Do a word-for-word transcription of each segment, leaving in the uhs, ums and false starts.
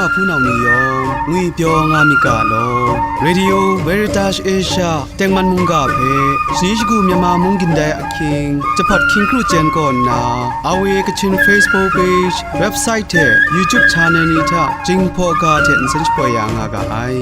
Hpunau ni yawng ngwipyaw nga myit ga law. Radio Veritas Asia tengman mungga hpe shani shagu Myanmar mung gindai ahkying, jahpawt hkying kru chyen kaw nna, R V A Kachin Facebook page, website hte YouTube channel ni hta Jinghpaw ga hte nsen shapoi ya nga ga ai.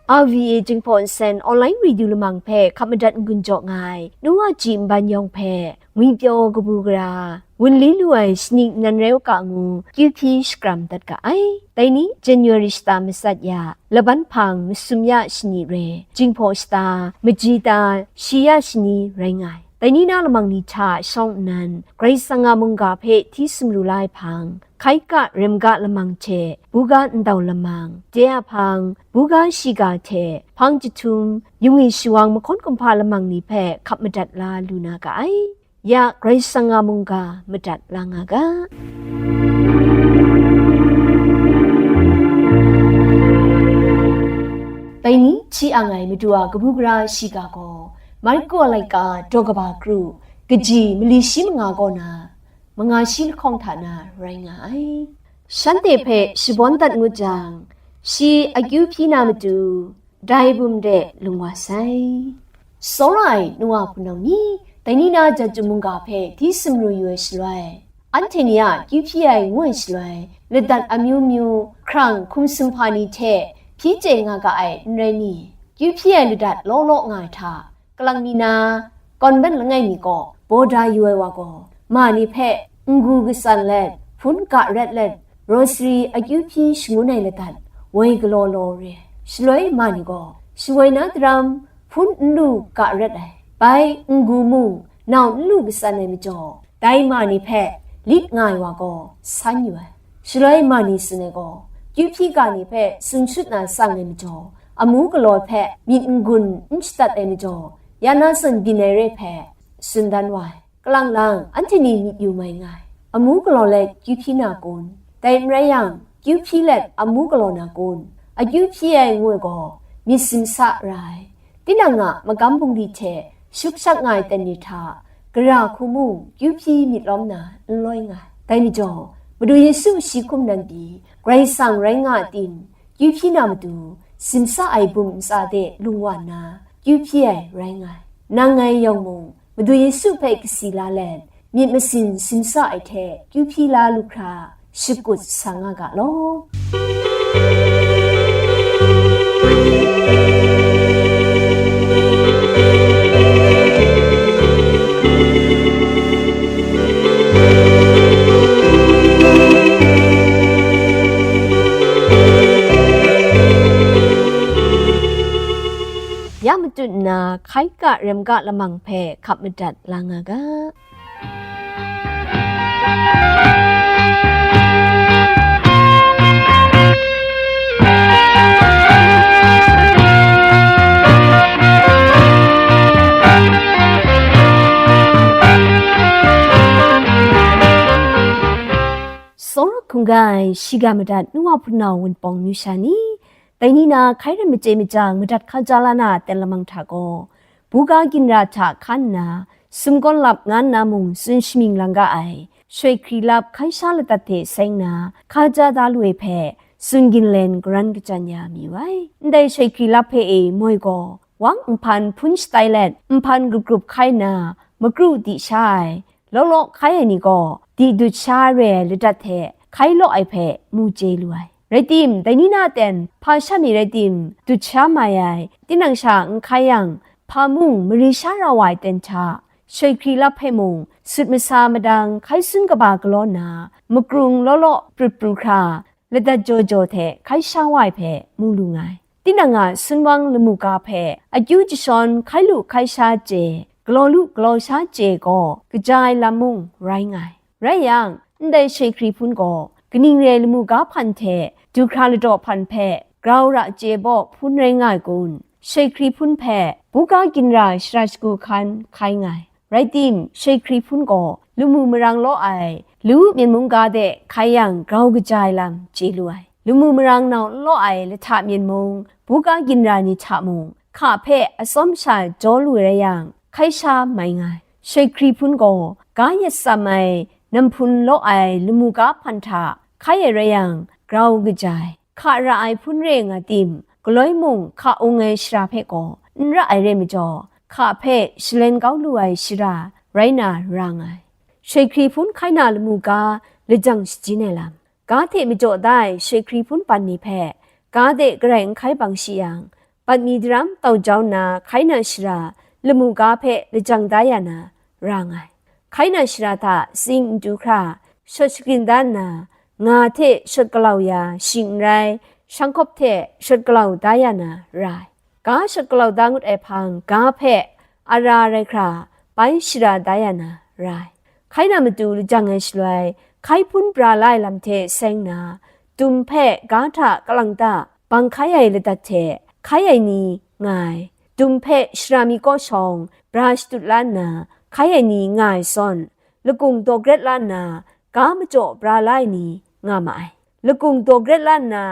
R V A Jinghpaw Nsen online radio lamang hpe hkap madat n-gun jaw nga ai, nu wa ji nban yawng hpe ngwipyaw kabu gara, wunli lu ai shani nan rai u ga ngu, kyu hpyi shakram dat ga ai. Dai ni, January shata matsat ya, laban hpang masum ya shani re, Jinghpaw shata, maji ta shi ya shani rai nga ai. Dai ni na lamang ni hta shawng nnan, Karai Kasang a mungga hpe hti sumru la ai hpang, Hkai ga rem ga lamang hte, buga ndau lamang, de a hpang, buga shiga hte, hpang jahtum, yungwi shawang mahkawn kumhpa lamang ni hpe hkap madat la lu na ga ai. Ya Karai Kasang a mungga madat la nga ga. Dai ni hti ang ai Madu a kabu gara shiga gaw, Marku a laika daw kaba kru, kaji mali shi manga kaw na, manga shi lahkawng hta na rai nga ai. Shanhte hpe shabawn dat ngut jang, shi akyu hpyi na matu, dai bum de lung wa sai. Tsawra ai nu wa hpunau ni, dai ni na Jahtum mungga hpe hti sumru yu ai shaloi, anhte ni a kyu hpyi ai ngu ai shaloi, ladat amyu myu, hkrang hkum sumhpa ni hte hpyi chye nga ga ai n rai ni? Kyu hpyi ai ladat law law nga ai hta, kalang mi na, convent langai mi kaw baw da yu ai wa gaw, ma ni hpe n-gu katsan let, hpun ga ret let, rosary akyu hpyi shangun ai ladat, woi galaw law re ai. Shaloi ma ni gaw, shawoi na daram, hpun n lu ga ret ai, bai n-gu mung, nau n lu katsan ai majaw, dai ma ni hpe lit nga ai wa gaw, san yu ai. Shaloi ma ni tsun ai gaw, kyu hpyi ga ni hpe tsun shut na tsang ai majaw, amu galaw hpe myit n-gun n shadat ai majaw, ya na zawn byin ai re hpe tsun dan wa ai. Kalang lang, anhte ni myit yu mai nga ai. Amu galaw let kyu hpyi na kun? Dai n rai yang, kyu hpyi let amu galaw na kun? Akyu hpyi ai ngu ai gaw, myit simsa ra ai. Tinang a magam bungli hte shuk shak nga ai ten ni hta, gara hku mung kyu hpyi myit lawm na n loi nga ai. Dai majaw, Madu Yesu shi hkum nan pyi, Karai Kasang rai nga a tim, kyu hpyi na matu, simsa ai bum ntsa de lung wa nna, kyu hpyi ai rai nga ai. Nang ngai yawng mung, Madu Yesu hpe kasi la let, myit masin simsa ai hte kyu hpyi la lu hkra, shakut sa nga ga law. Ya matut nna, hkai ga rem ga lamang hpe hkap madat la nga ga. Tsawra hkungga ai shiga madat nu wa hpunau wunpawng amyu sha ni, dai ni na hkai rai machye machyang madat hkaja la na aten lamang hta gaw, buga ginra hta hkan nna, sumgawn lap nga nna mung tsun shamying lang ga ai, shoi hkri lap hkai sha ladat hte seng na, hkaja da lu ai hpe, tsun ginlen garan kachyan ya mayu ai. Ndai shoi hkri lap hpe e moi gaw, wang nhpan hpun shatai let, nhpan grup grup hkai nna, makru di sha ai, law law hkai ai ni gaw, di dut sha re ai ladat hte hkai law ai hpe mu chye lu ai. Rai tim, dai ni na ten, hpa sha mi rai tim, dut sha mai ai, tinang sha n hkai yang, hpa mung mari sha ra wa ai ten hta, shoi hkri lap hpe mung, sut masa madang hkai sun kaba galaw nna, makrung law law prut pru hkra, ladat jaw jaw hte hkai sha wa ai hpe mu lu nga ai. Tinang a sunwang lamu ga hpe akyu jashawn hkai lu hkai sha chye, galaw lu galaw sha chye gaw kaja ai lam mung rai nga ai. Rai yang, ndai shoi hkri hpun gaw kaning re ai lamu ga hpan hte du hkra ladaw hpan hpe grau ra chye baw hpun rai nga ai kun? Shoi hkri hpun hpe buga ginra shara shagu hkan hkai nga ai. Rai tim, shoi hkri hpun gaw lamu marang law ai Lu myen mung ga de hkai yang grau kaja ai lam chye lu ai. Lamu marang nau n law ai lahta myen mung, buga ginra ni hta mung, hka hpe atsawm sha jaw lu ai rai yang, hkai sha mai nga ai. Shoi hkri hpun gaw, ga yet tsam ai, namhpun law ai lamu ga hpan hta hkai ai rai yang, grau kaja ai. Hka ra ai hpun re nga tim, galoi mung hka ung ai shara hpe gaw n ra ai re majaw, hka hpe shalen kau lu ai shara rai na ra nga ai. Shoi hkri hpun hkai na lamu ga lajang shajin ai lam. Ga hte majaw da ai shoi hkri hpun ban ni hpe, ga de garai n hkai bang shi yang, bat mi daram tau jau nna hkai na shara lamu ga hpe lajang da ya na ra nga ai. Hkai na shara hta tsing n du hkra, shawt shagrin da nna, nga hte shawt galau ya shing n rai, shangkawp hte shawt galau da ya na ra ai. Ga shawt galau da ngut ai hpang ga hpe ara rai hkra, bai shara da ya na ra ai. Hkai na matu lajang ai shaloi, hkai hpun bra la ai lam hte seng na, dum hpe ga hta kalang ta bang hkai ai ladat hte hkai ai ni nga ai. Dum hpe shara mi kaw shawng bra shadut la nna hkai ai ni nga ai zawn, lakung daw gret la nna ga majaw bra la ai ni nga ma ai. Lakung daw gret la nna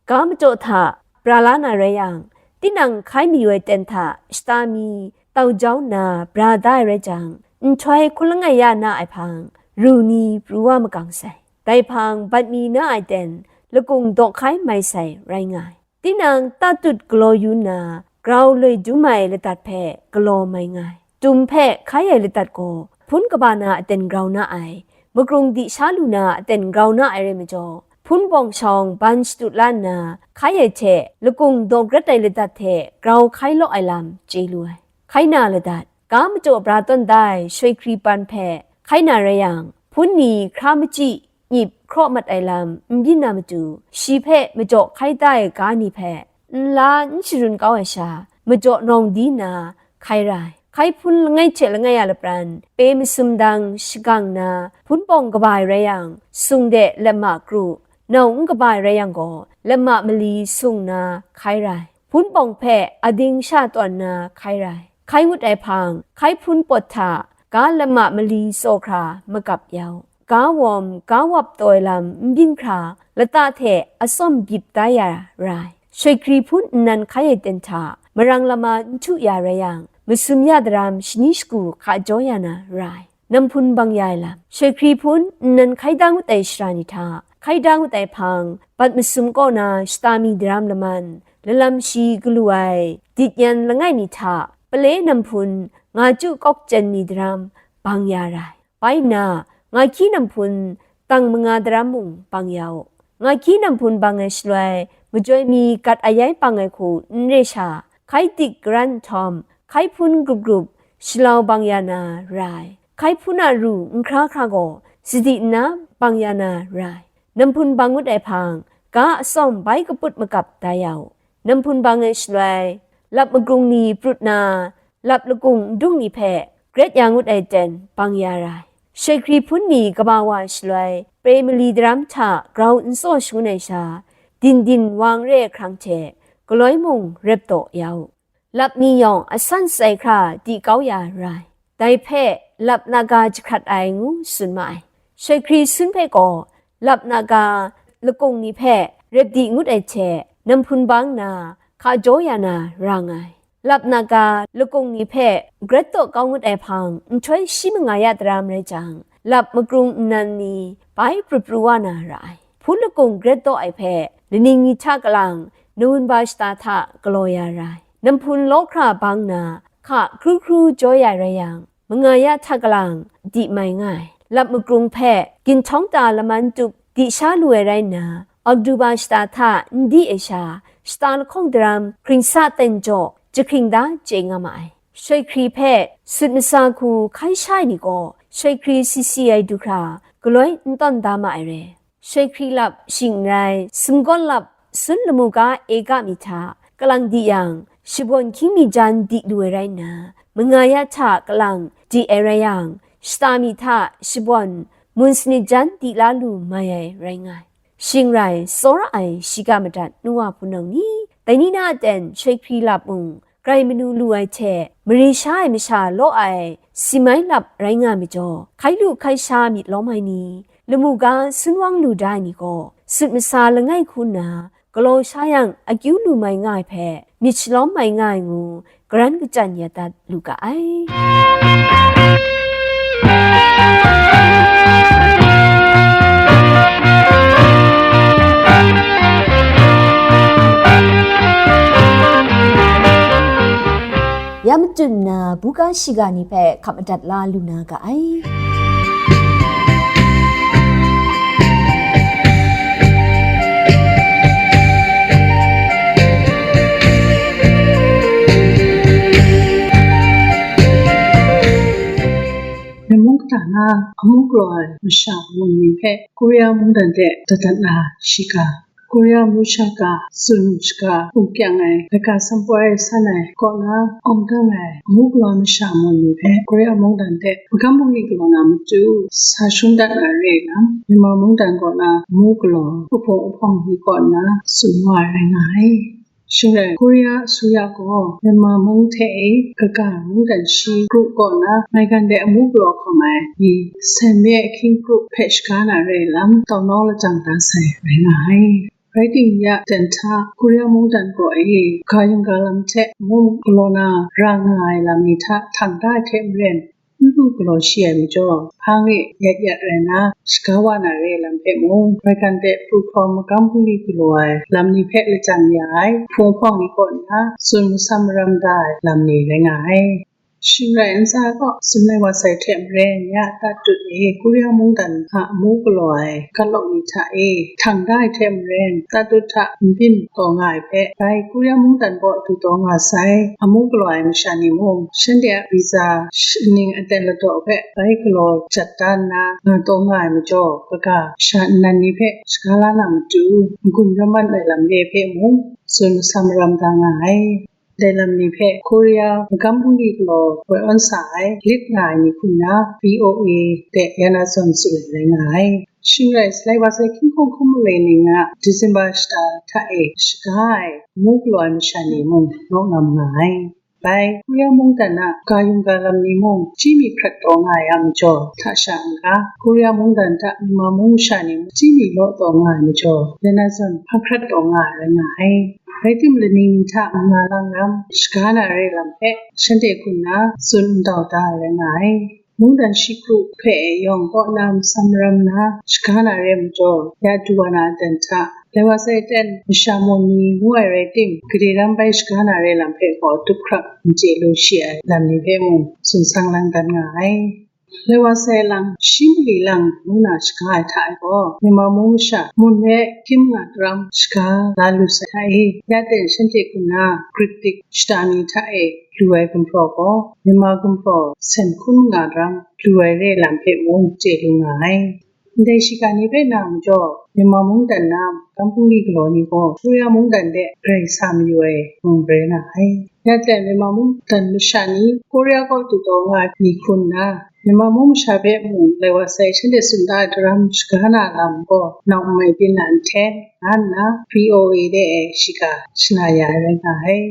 ga majaw hta bra la na rai yang, tinang hkai mayu ai ten hta shata mi tau jau nna bra da ai rai jang, nhtoi hkun langai ya na ai hpang, ru ni pru wa makang sai. Dai hpang bat mi na ai ten lakung daw hkai mai sai rai nga ai. Tinang tatut galaw yu nna, grau loi dum ai ladat hpe galaw mai nga ai. Dum hpe hkai ai ladat gaw, hpun kaba na aten grau na ai, makrung di sha lu na aten grau na ai rai majaw, hpun bawng shawng ban shadut la nna hkai ai hte, lakung daw gret ai ladat hte grau hkai law ai lam chye lu ai. Hkai na ladat, ga majaw bra tawn da ai shoi hkri ban hpe hkai na rai yang, hpun ni hkra machyi, nyip hkraw mat ai lam n byin na matu, shi hpe majaw hkai da ai ga ni hpe nla n sharun kau ai sha, majaw nawng di nna hkai ra ai. Hkai hpun langai hte langai a lapran, pe masum dang shagang na, hpun bawng kaba ai rai yang, sung de lemma kru, nau n kaba ai rai yang gaw, lemma mali sung nna hkai ra ai. Hpun bawng hpe ading sha tawn nna hkai ra ai. Hkai ngut ai hpang, hkai hpun pawt hta ga lemma mali tsaw hkra magap ya u. Ga wawm, ga wap taw ai lam n byin hkra, lata hte atsawm byip da ya ra ai. Shoi hkri hpun nnan hkai ai ten hta, marang lama n htu ya rai yang, masum ya daram shani shagu hka jaw ya na ra ai. Namhpun bang ya ai lam. Shoi hkri hpun nnan hkai da ngut ai shara ni hta, hkai da ngut ai hpang, bat masum kaw na shata mi daram laman, lalam shi galu ai, dit yan langai mi hta, pale namhpun, nga chyu kawk chyen mi daram, bang ya ra ai. Bai nna, nga hkyi namhpun, tang manga daram mung bang ya u. Nga hkyi namhpun bang ai shaloi, majoi mi gat ayai bang ai hku n re sha, hkai dik garan nhtawm, hkai hpun grup grup shalau bang ya na ra ai. Hkai hpun a ru n hkra hkra gaw, sadi nna bang ya na ra ai. Namhpun bang ngut ai hpang, ga atsawm bai kaput magap da ya u. Namhpun bang ai shaloi, lap makrung ni prut na, lap lakung ndung ni hpe gret ya ngut ai ten bang ya ra ai. Shoi hkri hpun ni kaba wa ai shaloi, pre mali daram hta grau n tsaw shangun ai sha, din din wa n re ai hkrang hte, galoi mung rep taw ya u. Lap ni yawng asan shatsai hkra di kau ya ra ai. Dai hpe lap naga jahkrat ai ngu tsun ma ai. Shoi hkri sun hpe gaw lap naga lakung ni hpe rep di ngut ai hte, namhpun bang nna hka jaw ya na ra nga ai. Lap naga lakung ni hpe gret taw kau ngut ai hpang nhtoi shi manga ya daram rai jang, lap makrung nnan ni bai pru pru wa na ra ai. Hpun lakung gret taw ai hpe, laning ni hta kalang, nawun ba shata hta galaw ya ra ai. Namhpun law hkra bang na, hka hkru hkru jaw ya rai yang, manga ya hta kalang, di mai nga ai. Lap makrung hpe, ginhtawng ta laman tup di sha lu ai rai nna, Oktoba shata hta n di ai sha, shata lahkawng daram hkring sa ten jaw, jahkring da chye nga ma ai. Shoi hkri hpe sut masa hku hkai sha ai ni gaw, shoi hkri si si ai du hkra, galoi n tawn da ma ai re. Shoi hkri lap shing n rai, sumgawn lap sun lamu ga e ga mi hta, kalang di yang, shabawn hkying mi jan di lu ai rai nna, manga ya hta kalang di ai rai yang, shata mi hta shabawn mun sanit jan di la lu mai ai rai nga ai. Shing rai, tsawra ai shiga madat nu wa hpunau ni, dai ni na aten shoi hkri lap mung, grai manu lu ai hte, mare sha ai masha law ai, si mai lap rai nga ai majaw, hkai lu hkai sha myit lawm ai ni, lamu ga sunwang lu da ai ni gaw, sut masa langai hku nna, galaw sha yang akyu lu mai nga ai hpe, myit shalawm mai nga ai ngu, garan kachyan ya dat lu ga ai. Ya matut nna, buga shiga ni hpe hkap madat la lu na ga ai. Myen mung kata na amu galaw ai masha mun ni hpe Korea mungdan de dat dat na shiga. Korea mung shaka, tsun shaka, hpung kyang ai, laika san poi ai san ai kaw na awng dang ai amu galaw ai masha mun ni hpe Korea mungdan de magam bungli galaw na matu sa shun dat na re ai lam, Myanmar mungdan kaw na amu galaw, uhpung uhpawng ni kaw nna tsun wa ai rai nga ai. Shing rai, Korea asuya gaw Myanmar mung hte e kaga mungdan shi kru kaw na maigan de amu galaw hkawm ai ni sen me ahkying kru hpe shaga na re ai lam, taunau lajang da sai rai nga ai. Rai timung ya, ten hta Korea mungdan kaw e ga yungga lam hte mung galaw na ra nga ai lam ni hta htang da ai hte maren, n lu galaw shi ai majaw, hpang e yat yat rai nna, shaga wa na re ai lam hpe mung, maigan de pru hkawm magam bungli galaw ai lam ni hpe lajang ya ai, hpung hpawng ni kaw nna tsun masam maram da ai lam ni rai nga ai. Shing rai, ntsa kaw tsun lai wa sai hte maren, ya tatut e Korea mungdan a amu galaw ai gatlawk ni hta e htang da ai hte maren, tatut hta n byin taw nga ai hpe, bai Korea mungdan kaw du taw nga sai, amu galaw ai masha ni mung, shanhte a visa shaning aten ladaw hpe bai galaw jat da nna nga taw nga ai majaw, kaga masha nnan ni hpe shaga la na matu, n-gun yawman ai lam re hpe mung, tsun masam maram da nga ai. Dai lam ni hpe Korea magam bungli galaw woi awn sa ai lit nga ai ni hku nna V O A de ya na zawn tsun ai rai nga ai. Shing rai, salai wa sai hkying hkawng hkun malai ning a December shata hta e shaga ai amu galaw ai masha ni mung naw ngam nga ai. Bai, Korea mungdan a ga yungga lam ni mung chyi mi hkrat taw nga ai a majaw, hta sha n-ga, Korea mungdan hta Myanmar mung masha ni mung chyi mi law taw nga ai majaw, ya na zawn hpa hkrat taw nga ai rai nga ai. Rai timung, laning ni hta manga lang lam shaga na re lam hpe shanhte hku nna tsun ndau da ai rai nga ai. Mungdan shi kru hpe yawng kaw na masam maram nna shaga na re ai majaw, ya du wa na aten hta, lai wa sai aten masha mawn mi ngu ai rai tim, gade ram bai shaga na re lam hpe gaw dup hkrap n chye lu shi ai lam ni hpe mung tsun sang lang dan nga ai. Lai wa sai lang, shi mali lang ngu na shaga ai hta e gaw, Myanmar mung masha mun hpe hkyim nga daram shaga la lu sai hta e, ya ten shanhte hku nna Greek dik shata mi hta e lu ai gumhpraw gaw, Myanmar gumhpraw sen hkun nga daram lu ai re lam hpe mung chye lu nga ai. Ndai shiga ni hpe na majaw, Myanmar mungdan na magam bungli galaw ni gaw, Korea mungdan de grai sa mayu ai mung rai nga ai. Ya ten, Myanmar mungdan masha ni Korea kaw du taw nga ai ni hku nna, Myanmar mung masha hpe mung lai wa sai shanhte tsun da ai daram shaga na lam gaw, nau n mai byin na nhten, nga nna V O A de e shiga shana ya ai rai nga ai.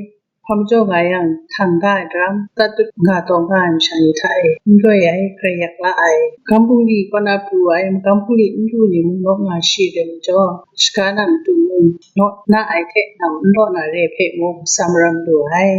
Hpa majaw nga yang, htang da ai daram, tatut nga taw nga ai masha ni hta e n loi ai, grai yak la ai, magam bungli kaw na pru ai, magam bungli n lu ni mung naw nga shi ai majaw, shaga na matu mung naw na ai hte nau n law na re ai hpe mung sa maram lu ai.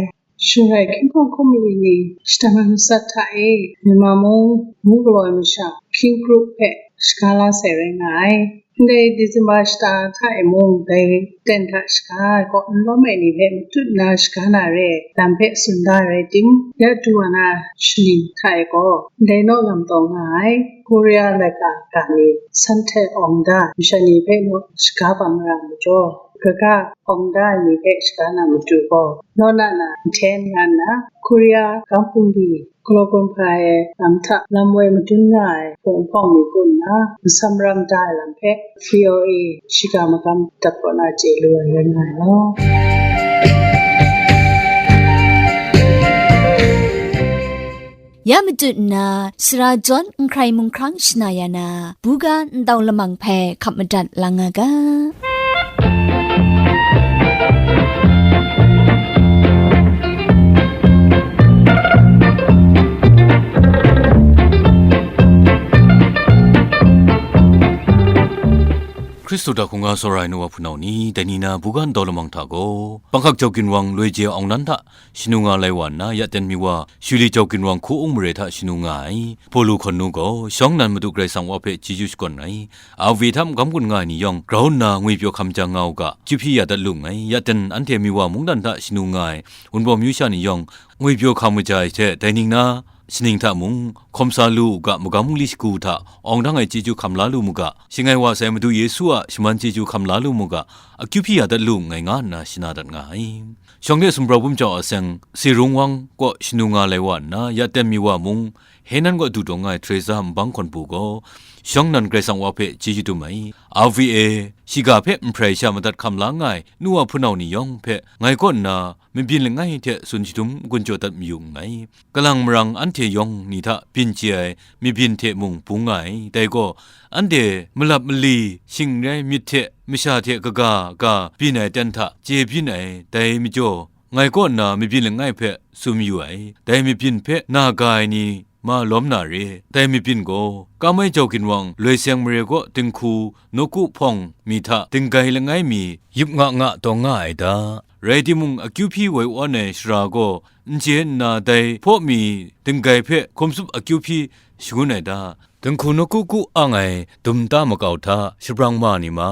Shing rai, hkying hkawng hkun mali ni shadang ai matsat hta e, Myanmar mung, amu galaw ai masha, hkying kru hpe shaga la sai rai nga ai. Ndai December shata hta e mung, dai ten hta shaga ai kaw n lawm ai ni hpe matut nna shaga na re ai lam hpe tsun da ai rai tim, ya du wa na shaning hta e gaw, ndai naw lam taw nga ai, Korea laika ga ni, Santhae Awng Da masha ni hpe naw shaga bang mara majaw, kaga awng da ai ni hpe shaga na matu gaw, naw na na nhten nga nna, Korea magam bungli galaw gun hpa ai lam hta lam woi madun nga ai hpung hpawng ni kaw nna, masam maram da ai lam hpe V O A shiga magam dap kaw na chye lu ai rai nga ai law. Ya matut nna, sara jawn n hkrai mung hkrang shana ya na, buga ndau lamang hpe hkap madat lang nga ga. Hkristu hta hkungga tsawra ai nu wa hpunau ni, dai ni na buga ndaw lamang hta gaw, Panghkak Jau Ginwang loi je awng nan hta shanu nga lai wa nna, ya ten mi wa Shuli Jau Ginwang hku ung mare hta shanu nga ai Pawlu hkawn nu gaw, shawng nnan Madu Karai Kasang wa hpe chyeju shakawn ai, R V A hta magam gun nga ai ni yawng grau nna ngwipyaw hkam jang nga u ga, akyu hpyi ya dat lu nngai. Ya ten anhte mi wa mungdan hta shanu nga ai Wunpawng amyu sha ni yawng ngwipyaw hkam kaja ai hte, dai ning na, shaning hta mung hkawm sa lu u ga, magam mungli shagu hta awng dang ai chyeju hkam la lu mu ga, shangai wa sai Madu Yesu a shaman chyeju hkam la lu mu ga, akyu hpyi ya dat lu nngai, nga nna shana dat nga ai. Shawng de sumprau bum jau a seng, Sirung Wang kaw shanu nga lai wa nna, ya ten mi wa mung, Henan kaw du taw nga ai Teresa nbang hkawn pru gaw, shawng nnan Karai Kasang wa hpe chyeju dum ai. R V A, shiga hpe nhprai sha madat hkam la nga ai nu wa hpunau ni yawng hpe ngai kaw nna, mabyin langai hte tsun shadum n-gun jaw dat mayu nngai. Kalang marang anhte yawng ni hta byin chye ai mabyin hte mung bung nga ai. Dai gaw, anhte malap mali, shing n rai myit hte masha hte kaga ga byin ai ten hta chye byin ai. Dai majaw, ngai kaw nna mabyin langai hpe tsun mayu ai. Dai mabyin hpe na ga ai ni ma lawm na re. Dai mabyin gaw, Kamai Jau Ginwang loi seng mare kaw dinghku nawku hpawng mi hta dinggai langai mi yup nga nga tawng nga ai da. Rai timung, akyu hpyi woi wan ai sara gaw n chye nna, dai hpaw mi dinggai hpe hkum tsup akyu hpyi shangun ai da. Dinghku nawku ku ang ai dum nta makau hta shabrang ma ni ma,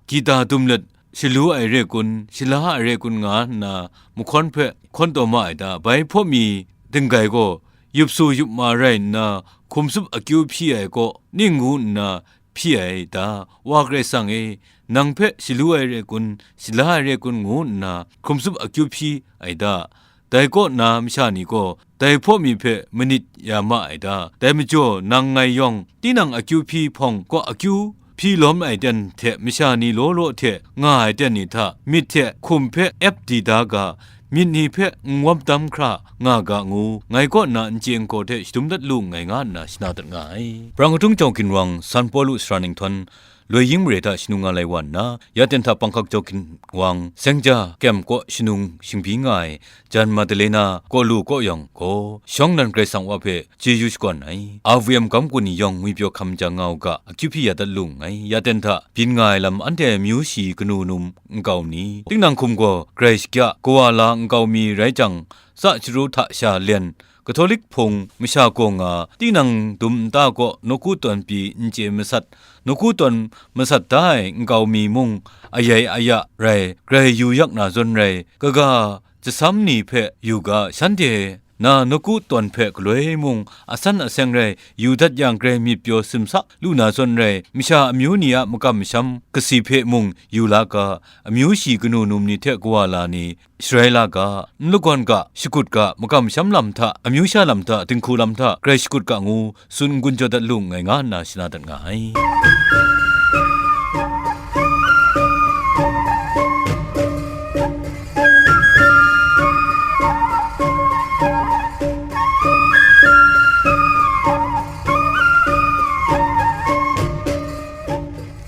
gita dum let, shalu ai re kun, shala ai re kun nga nna mahkawn hpe hkawn taw ma ai da. Bai hpaw mi dinggai gaw yup su yup ma rai nna, hkum tsup akyu hpyi ai kaw ning ngu nna hpyi ai da. Wa Karai Kasang e, nang hpe shalu ai re kun, shala ai re kun ngu nna hkum tsup akyu hpyi ai da. Dai kaw na masha ni gaw dai hpaw mi hpe manit ya ma ai da. Dai majaw, nang ngai yawng, tinang akyu hpyi hpawng kaw akyu hpyi lawm ai ten hte masha ni law law hte nga ai ten ni hta myit hte hkum hpe ep di da ga, myit ni hpe n wawp dam hkra nga ga ngu, ngai kaw na n chye n gaw hte shadum dat lu nngai, nga nna shana dat nga ai. Brang Htung Jau Ginwang, San Pawlu sara ninghtawn, loi yin mare hta shanu nga lai wa nna, ya ten hta Panghkak Jau Ginwang, Sengja Kem kaw shanu shingbyi nga ai, Jan Madalena kaw lu kaw yawng gaw, shawng nnan Karai Kasang wa hpe chyeju shakawn ai. R V M gam kun ni yawng ngwipyaw hkam jang nga u ga, akyu hpyi ya dat lu nngai. Ya ten hta byin nga ai lam anhte amyu shi kanu num nkau ni, tinang hkum gaw grai shakya, kawa la nkau mi rai jang, tsa sharu hta sha len, Katolik hpung masha gaw nga, tinang dum nta kaw nawku tawn pyi n chye masat, nawku tawn masat da ai nkau mi mung ayai aya rai, grai yu yak na zawn rai, kaga jasam ni hpe yu ga, shanhte na nawku tawn hpe galoi mung asan aseng rai yu dat yang, grai myit pyaw simsak lu na zawn rai, masha amyu ni a makam masham kasi hpe mung yu la ga, amyu shi kanu num ni hte kawa la ni, sharai la ga, n lagawn ga, shakut ga, makam masham lam hta, amyu sha lam hta, dinghku lam hta, grai shakut ga ngu, tsun n-gun jaw dat lu nngai, nga nna shana dat nga ai.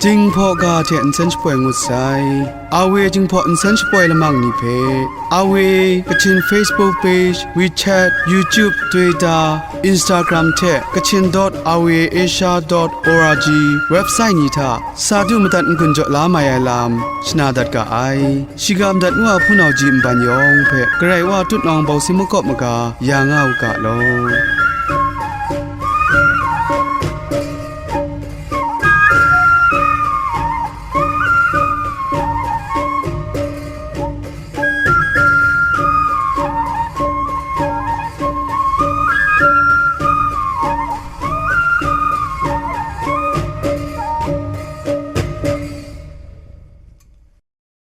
Jinghpaw ga hte nsen shapoi ngut sai. R V A Jinghpaw nsen shapoi lamang ni hpe, R V A Kachin Facebook page, WeChat, YouTube, Twitter, Instagram hte Kachin dot R V A Asia dot O R G website ni hta sa du madat n-gun jaw la mai ai lam shana dat ga ai. Shiga madat ngu a hpunau ji nban yawng hpe, Karai Wa tutnawng bawng si makawp maga ya nga u ga law.